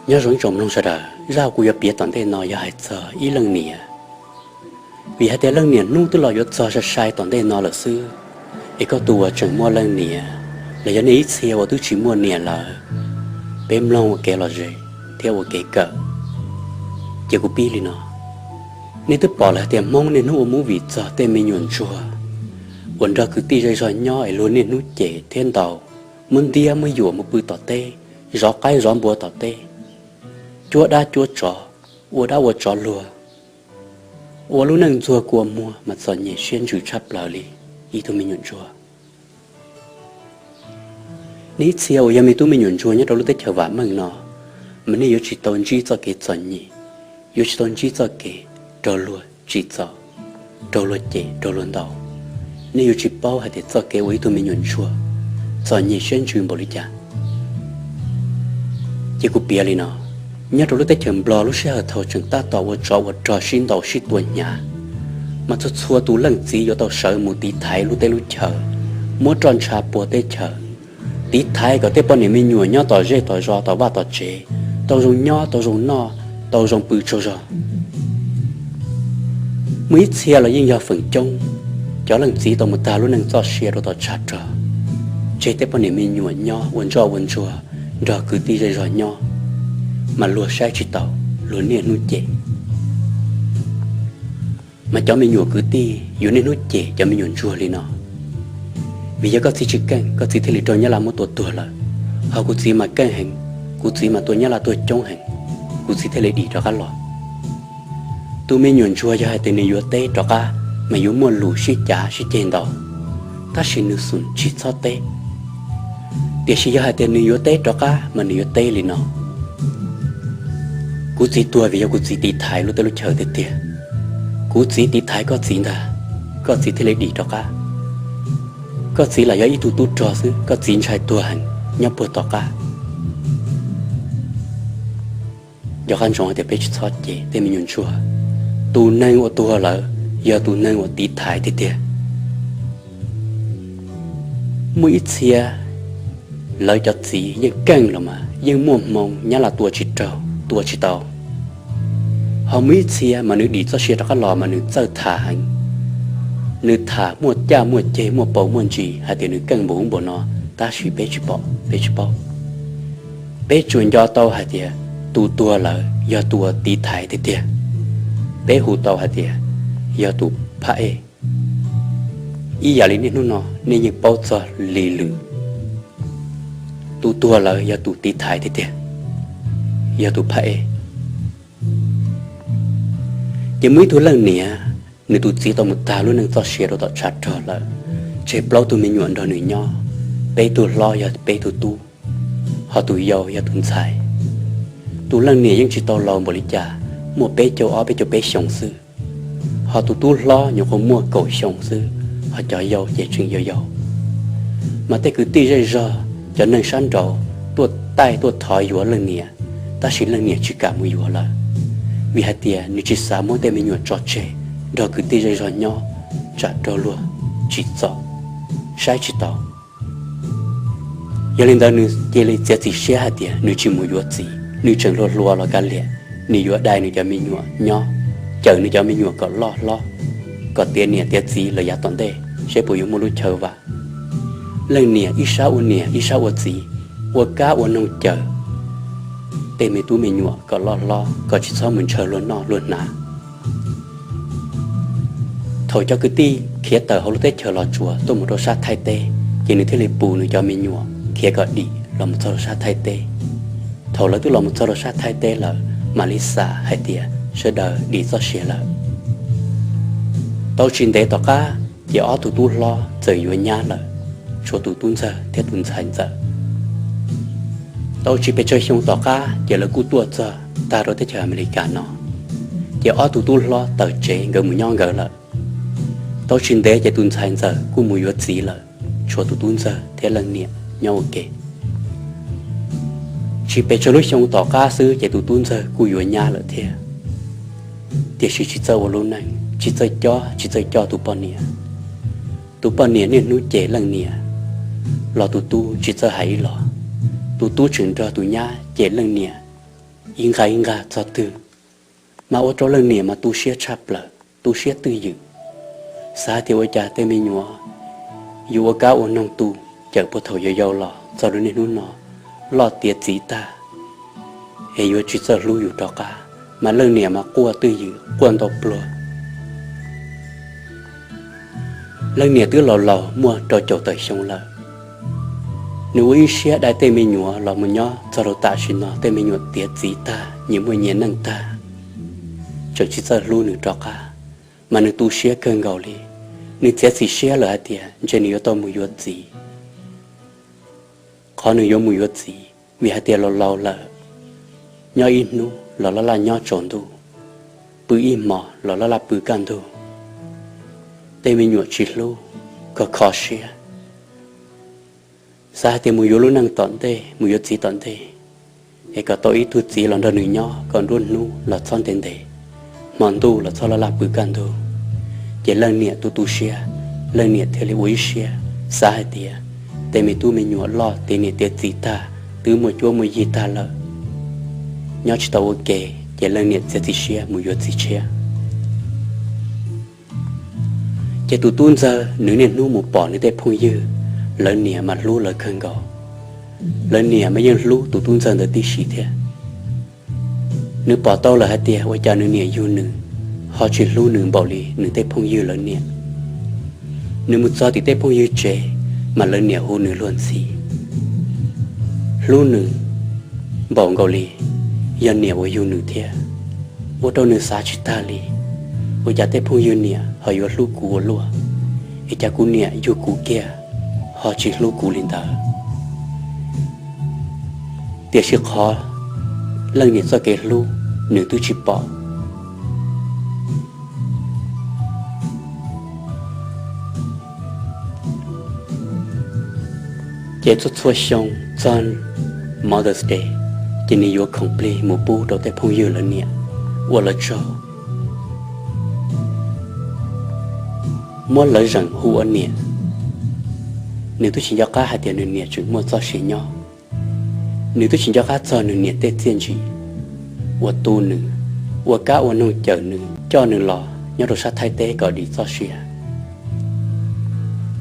Nyob zoo ib tsoom mloog sawv daws, zaj kuv yuav piav tom ntej no yog hais txog ib leej niam. Vim hais tias leej niam hnub twb los yuav txog sai sai tom ntej no lawm xwb, es koj tus uas tseem muaj leej niam, los yog nej ib txhia uas twb tsis muaj niam lawm, peb mloog ua kev lom zem thiab ua kev kawm. Ces kuv pib li no: Nej twb pom lawm hais tias Hmoob niaj hnub ua movie txog tej me nyuam ntsuag uas nrog kwv tij zej zog nyob es luag niaj hnub cem thiab ntaus, muab ntiab muab yuam mus pw tom teb, zov qaib zov npua tom teb, cuab dab cuab tsov, ua dab ua tsov luag, ua lub neej ntxuag kua muag mas txom nyem siab ntsws tshaj plaws li ib tug me nyuam ntsuag. Nej ib txhia uas yog me tub me nyuam ntsuag nyob rau lub teb chaws vam meej no, mas nej yuav tsis tau ntsib txoj kev txom nyem, yuav tsis tau ntsib txoj kev raug luag tsim txom, raug luag cem, raug luag ntaus. Nej yuav tsis paub hais tias txoj kev ua ib tug me nyuam ntsuag txom nyem siab ntsws npaum li cas. Ces kuv piav li no: Nyob rau lub teb chaws Nplog lub sij hawm thaum tseem tab tom ua tsov ua rog sib ntaus sib tua hnyav, mas txhua txhua tus leej txiv yuav tau sawv mus tiv thaiv lub teb lub chaw, muab roj ntsha puag teb chaws, tiv thaiv kom tej poj niam me nyuam nyob tom zej tom zos tom vaj tom tsev tau zoo nyob tau zoo noj, tau zoo pw tsaug zog. Muaj ib txhia los yeej yog feem coob, cov leej txiv tau mus tag lub neej txoj sia rau tom tshav rog, tseg tej poj niam me nyuam nyob ua ntsoj ua ntsuag nrog kwv tij zej zog nyob, mas luag saib tsis taus, luag niaj hnub cem. Mas cov me nyuam kwv tij yuav niaj hnub cem cov me nyuam ntsuag li no, vim yog koj txiv tsis keej, koj txiv thiaj li raug nyab laj muab tua tuag lawm. Ho kuv txiv mas keej heev, kuv txiv mas tua nyab laj tuag coob heev, kuv txiv thiaj li dim rov qab los. Tus me nyuam ntsuag yog hais tias nws yuav teb rov qab mas yuav muaj lus sib cav sib ceg ntau, tab sis nws xum tsis txhob teb. Tiam sis yog hais tias nws yuav teb rov qab mas nws yuav teb li no: Kuv txiv tuag vim yog kuv txiv tiv thaiv lub teb lub chaw tiag tiag. Kuv txiv tiv thaiv koj txiv ntag, koj txiv thiaj li dim rov qab. Koj txiv lam yog ib tug tub rog xwb, koj txiv ntshai tuag heev nyob puag tom qab. Nco qab ntsoov hais tias peb tsis txhob cem tej me nyuam ntsuag. Tus neeg uas tuag lawm yog tus neeg uas tiv thaiv tiag tiag. Muaj ib txhia lawv cov txiv yeej keej los mas yeej muaj hmoo, nyab laj tua tsis raug, tua tsis tau. Ho muaj ib txhia mas nws dim txoj sia rov qab los mas nws txawj tham heev. Nws tham muaj caj muaj ceg, muaj paus muaj ntsis hais tias nws keej npaum ub npaum no, tab sis peb tsis pom, peb tsis paub. Peb tsuas nco tau hais tias tus tuag lawm yog tus uas tiv thaiv tiag tiag. Peb hu tau hais tias yog tus phab ej. Ib yam li niaj hnub no nej yeej paub txog li lwm, tus tuag lawm yog tus tiv thaiv tiag tiag, yog tus phab ej. Ces muaj ib tug leej niam, nws tus txiv tau mus tag lub neej txoj sia rau tom tshav rog lawm, tseg plaub tug me nyuam nrog nws nyob, peb tug hlob yog peb tug tub, ho tus yau yog tus ntxhais. Tus leej niam yeej tsis tau laus npaum li cas, muaj peb caug ob peb caug peb xyoos xwb, ho tus tub hlob nyuam qhuav muaj kaum xyoo xwb, ho cov yau ces tseem yau yau. Mas tej kwv tij zej zog, cov neeg sab nraud tuaj taij tuaj thov yuav leej niam, tab sis leej niam tsis kam mus yuav lawm, vim hais tias nws tsis xav muab tej me nyuam tso tseg nrog kwv tij zej zog nyob, tsam raug luag tsim txom, saib tsis taus. Yog li ntawd nws cia li txiav txim siab hais tias nws tsis mus yuav txiv, nws tseem hluas hluas los kav liam, nws yuav dai nws cov me nyuam nyob, cawm nws cov me nyuam kom loj hlob, kom tiav niam tiav txiv lawm yav tom ntej seb puas yuav muaj lub chaw vam. Leej niam ib sab ua niam ib sab ua txiv, ua kab ua noog cawm tej me tub me nyuam kom loj hlob, kom tsis txhob mus ntshaw luag noj luag hnav. Thaum cov kwv tij khiav tawm hauv lub teb chaws Los Tsuas tuaj mus rau sab Thaib teb, ces nws thiaj li pus nws cov me nyuam khiav kom dim los mus txog rau sab Thaib teb. Thaum lawv twb los mus txog rau sab Thaib teb lawm, mam li xam hais tias sawv daws dim txoj sia lawm. Tau tsis ntev tom qab ces ob tug tub hlob txawm yuav nyab lawm, tshuav tus tub ntxawg thiab tus ntxhais ntxawm. Tau tsis pes tsawg xyoo tom qab ces lawv kuj tuaj txog tag rau teb chaws Amelikas no, ces ob tug tub hlob tawm tsev nkawd mus nyob nkawd lawm. Tau tsis ntev ces tus ntxhais ntxawm kuj mus yuav txiv lawm, tshuav tus tub ntxawg thiab leej niam nyob ua ke. Tsis pes tsawg lub xyoo tom qab xwb ces tus tub ntxawg kuj yuav nyab lawm thiab. Tiam sis tsis txawj ua lub neej, tsis txawj cob tsis txawj coj tus poj niam. Tus poj niam niaj hnub cem leej niam, los tus tub tsis txawj hais ib los. Tus tub tseem nrog tus nyab cem leej niam, ib nqag ib nqag txog twg, mas ua rau leej niam mas tu siab tshaj plaws, tu siab twj ywm, xav hais tias ua cas tej me nyuam yuav ua kab ua noog tu cawm puag thaum yau yau los txog rau niaj hnub no loj tiav txiv tag, es yuav tsis txawj hlub yus rov qab, mas leej niam mas quaj twj ywm quaj ntau pluag. Leej niam twb laus laus muaj rau caum tawm xyoo lawm, nws ua ib siab dai tej me nyuam los mus nyob txog rau tam sim no tej me nyuam tiav txiv tag nyias muaj nyias neej tag, tseem tsis txawj hlub nws rov qab, mas nws tu siab kawg nkaus li. Nws txiav txim siab lawm hais tias ntshe nws yuav tau mus yuav txiv. Qhov nws yuav mus yuav txiv vim hais tias laus laus lawm, nyob ib hnub los laj laj nyob tsaus ntuj, pw ib hmos los laj laj pw kaj ntug, tej me nyuam tsis hlub, kho kho siab. Xav hais tias mus yuav lub neej tom ntej, mus yuav txiv tom ntej, es kom tau ib tug txiv los nrog nws nyob kom nruab hnub los txhob ntev ntev, hmo ntuj los txhob laj laj pw kaj ntug. Ces leej niam tu tu siab, leej niam thiaj li ua ib siab xav hais tias tej me tub me nyuam loj tiav niam tiav txiv tag, twb muaj cuab muaj yig tag lawm, nyob tsis tau ua ke, ces leej niam txiav txim siab mus yuav txiv tshiab. Ces tus tub ntxawg nws niaj hnub mus pom nws tej phooj ywg, lawv niam mas hlub lawv kawg nkaus. Lawv niam mas yeej hlub tus tub ntxawg ntawd tib si thiab. Nws pom tau lawm hais tias ua cas nws niam yug nws ho tsis hlub nws npaum li nws tej phooj ywg lawv niam. Nws mus txog tim tej phooj ywg tsev, mas lawv niam hu nws luag ntxhi, hlub nws npaum nkaus li yog niam uas yug nws thiab. Ua rau nws xav tsis tag li, ua cas tej phooj ywg niam ho yuav hlub kuv ua luaj, es cas kuv niam yug kuv kiag ho tsis hlub kuv li ntawd. Tiam sis qhov leej niam txoj kev hlub nws twb tsis pom. Ces txhua txhua xyoo txog Mother's Day, ces nws yuav khoom plig mus pub rau tej phooj ywg lawv niam ua lawv tsaug, muab lawv zeem hu ua niam. Nws twb tsis nco qab hais tias nws niam tseem muaj txoj sia nyob. Nws twb tsis nco qab txog nws niam tej txiaj ntsim uas tu nws, ua kab ua noog cawm nws, coj nws los nyob rau sab Thaib teb kom dim txoj sia,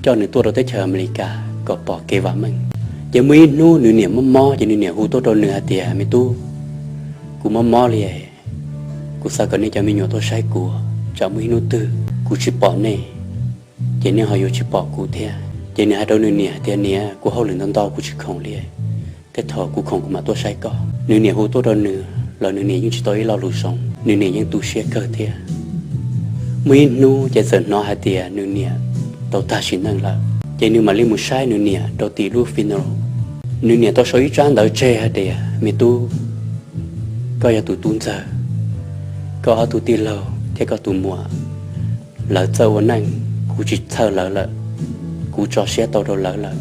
coj nws tuaj rau teb chaws Amelikas kom pom kev vam meej. Ces muaj ib hnub nws niam mob mob, ces nws niam hu tuaj rau nws hais tias, me tub, kuv mob mob li, kuv xav kom nej cov me nyuam tuaj saib kuv, tsam muaj ib hnub twg kuv tsis pom nej, ces nej ho yuav tsis pom kuv thiab. Ces nws hais rau nws niam hais tias, niam, kuv hauj lwm ntau ntau kuv tsis khoom li, tej thaum kuv khoom kuv mam tuaj saib koj. Nws niam hu tuaj rau nws los nws niam yeej tsis tau ib lo lus zoo, nws niam yeej tu siab kawg thiab. Muaj ib hnub ces txawm hnov hais tias nws niam tau tag sim neej lawm, ces nws mam li mus saib nws niam rau tim lub funeral. Nws niam tau sau ib tsab ntawv tseg hais tias, me tub, koj yog tus tub ntxawg, koj ob tug tij laug thiab koj tus muam lawv txawj ua neej, kuv tsis txhawj lawv lawm, kuv tso siab tau rau lawv lawm.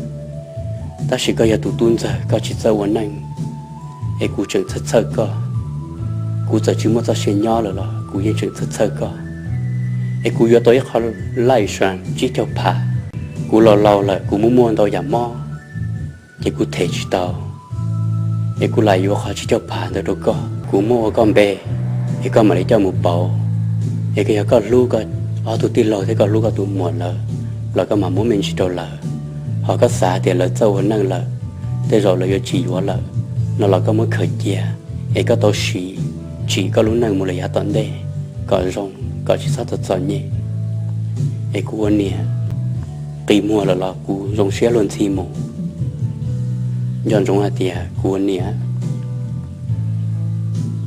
Tab sis koj yog tus tub ntxawg, koj tsis txawj ua neej, es kuv tseem txhawj txhawj koj. Kuv txawm tsis muaj txoj sia nyob lawm los kuv yeej tseem txhawj txhawj koj. Es kuv yuav tau ib qho life insurance tsib caug phav. Kuv laus laus lawm, kuv muaj muaj ntau yam mob, ces kuv them tsis tau. Es kuv lam yuav qhov tsib caug phav ntawd rau koj, kuv muab ua koj npe, es koj mam li coj mus pauv. Es koj yog koj hlub koj ob tug tij laug thiab koj hlub koj tus muam lawv, los koj mam muab me ntsis rau lawv. Ho koj xav tias lawv txawj ua neej lawm, tej zaum lawv yuav tsis yuav lawm no los koj muab khaws cia, es koj tau siv tsim koj lub neej mus lawm yav tom ntej kom zoo, kom tsis txhob txom txom nyem. Es kuv ua niam qi muag lawm los kuv zoo siab luag ntxhi mus. Nco ntsoov hais tias kuv ua niam,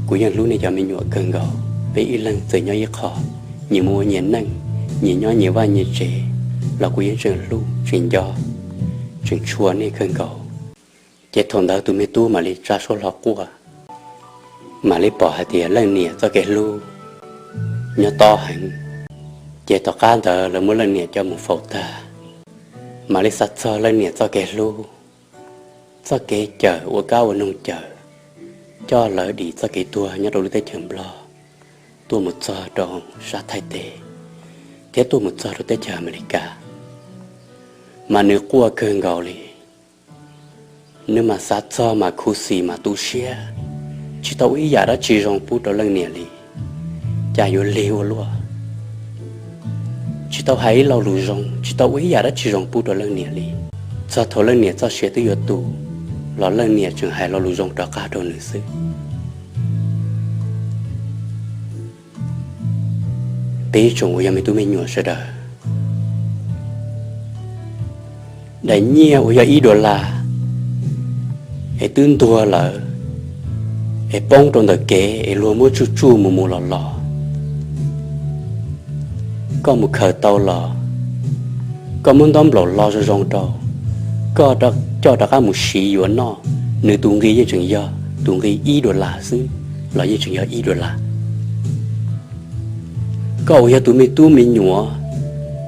kuv yeej hlub nej cov me nyuam kawg nkaus. Peb ib leeg txawm nyob ib qho, nyias mus ua nyias neej, nyias nyob nyias vaj nyias tsev, los kuv yeej tseem hlub tseem nco, tseem tshua nej kawg nkaus. Ces thaum ntawd tus me tub mam li tsa suab hlo quaj, mam li pom hais tias leej niam txoj kev hlub nyob tob heev. Ces tom qab ntawd lawv muab leej niam coj mus faus tag, mam li xav txog leej niam txoj kev hlub, txoj kev cawm ua kab ua noog cawm, coj lawv dim txoj kev tuag nyob rau lub teb chaws Nplog tuaj mus txog rau sab Thaib teb, thiab tuaj mus txog rau teb chaws Amelikas. Mas nws quaj kawg nkaus li. Nws mas xav txog mas khuv xim mas tu siab, tsis tau ua ib yam dab tsi zoo pub rau leej niam li, cas yuav lig ua luaj. Tsis tau hais ib lo lus zoo, tsis tau ua ib yam dab tsi zoo pub rau leej niam li. Txog thaum leej niam txoj sia twb yuav tu los leej niam tseem hais lo lus zoo rov qab rau nws xwb. Peb tsoom uas yog me tub me nyuam sawv daws, daim nyiaj uas yog ib dollar es twb ntuag lawm, es poob rau ntawm kev es luag muab tsuj tsuj mus mus los los, koj mus khaws tau los, koj muab ntaub nplaum lo zoo zoo rau, koj coj rov qab mus siv yuav noj, nws tus nqi yeej tseem yog tus nqi ib dollar xwb, los yeej tseem yog ib dollar. Koj uas yog tus me tub me nyuam,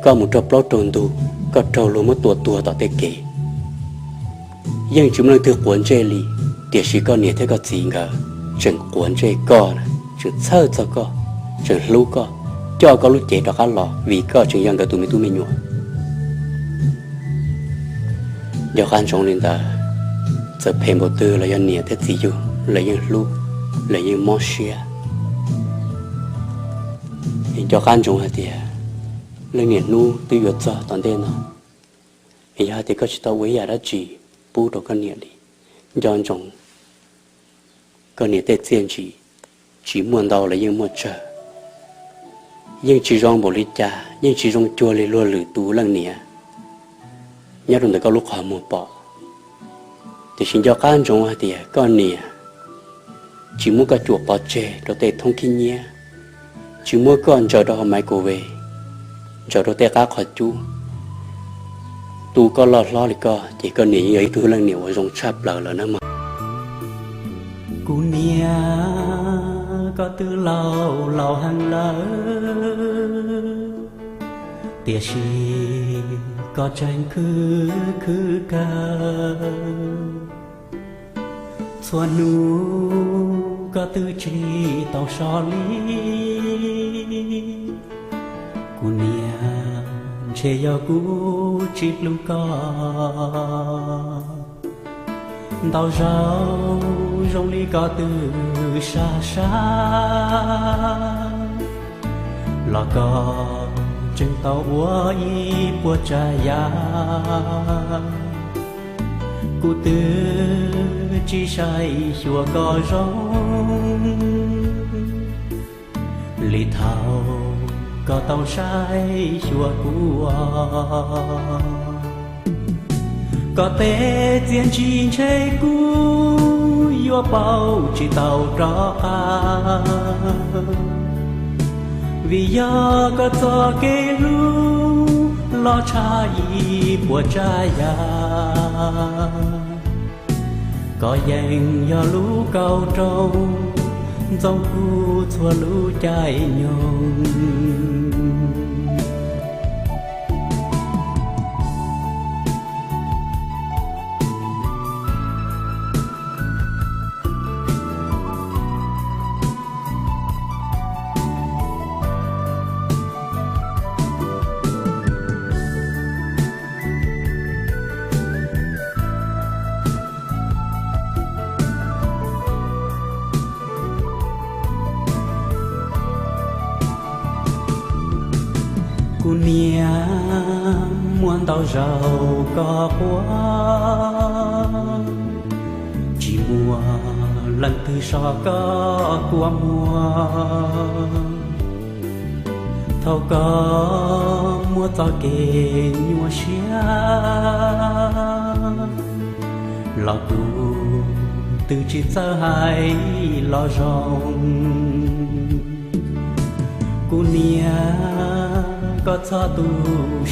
koj mus raug plaub raug ntug, koj raug luag muab tua tuag tom tej kev, yeej tsis muaj leej twg quav ntsej li, tiam sis koj niam thiab koj txiv nkawd tseem quav ntsej koj, tseem txhawj txog koj, tseem hlub koj, coj koj lub cev rov qab los vim koj tseem yog nkawd tus me tub me nyuam. Nco qab ntsoov li ntawd, txawm phem npaum twg los yog niam thiab txiv yug, lawv yeej hlub, lawv yeej mob siab. Nco qab ntsoov hais tias leej niam hnub twb yuav txog tom ntej no, es yog hais tias koj tsis tau ua ib yam dab tsi pub rau koj niam li, nco ntsoov koj niam tej txiaj ntsim tsis muaj ntau los yeej muaj tsawg. Yeej tsis zoo npaum li cas, yeej tsis zoo cuag li luag lwm tus leej niam nyob rau ntawm koj lub qhov muag pom. Tiam sis nco qab ntsoov hais tias koj niam tsis muab koj cuam pov tseg rau tej thoob khib nyiab, tsis muab koj ntsaws rau hauv microwave, ntsaws rau tej qab qhov cub, tu koj loj hlob li koj, ces koj niam yeej yog ib tug leej niam uas zoo tshaj plaws lawm nawb mog. Kuv niam, koj twb laus laus heev lawm, tiam sis koj tseem khwv khwv kawg. Txhua hnub koj twb tsis tau so li, kuv niam, ntshe yog kuv tsis hlub koj. Ntau zaus zoo li koj twb sab sab, los koj tseem tau ua ib puas tsav yam. Kuv twb tsis saib xyuas koj zoo li thaum koj tau saib xyuas kuv. Koj tej txiaj ntsim ntshe kuv yuav pauv tsis tau rov qab, vim yog koj txoj kev hlub los tshaj ib puas tsav yam. Koj yeej yog lub kauj rooj ntxoov kuv txhua lub caij nyoog. Kuv niam, muaj ntau zaus koj quaj, tsis muaj leej twg so koj kua muag. Thaum koj muaj txoj kev nyuaj siab los kuv twb tsis txawj hais los zoo. Kuv niam, koj txhob tu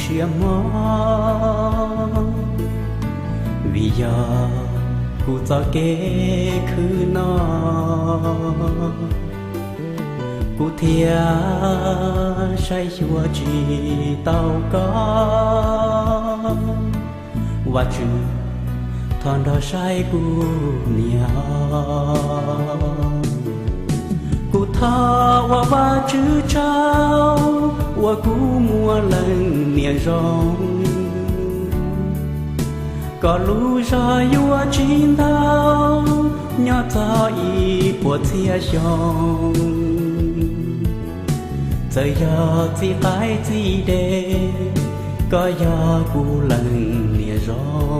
siab hmo, vim yog kuv txoj kev khwv no. Kuv thiaj saib xyuas tsis tau koj, Vajtswv thov nrog saib kuv niam. Kuv thov ua Vajtswv tsaug uas kuv muaj leej niam zoo, kom lub zog yuav tsis ntau, Nyob txog ib puas txhiab xyoo, txawm yog txij qaib txij dej, koj yog kuv leej niam zog.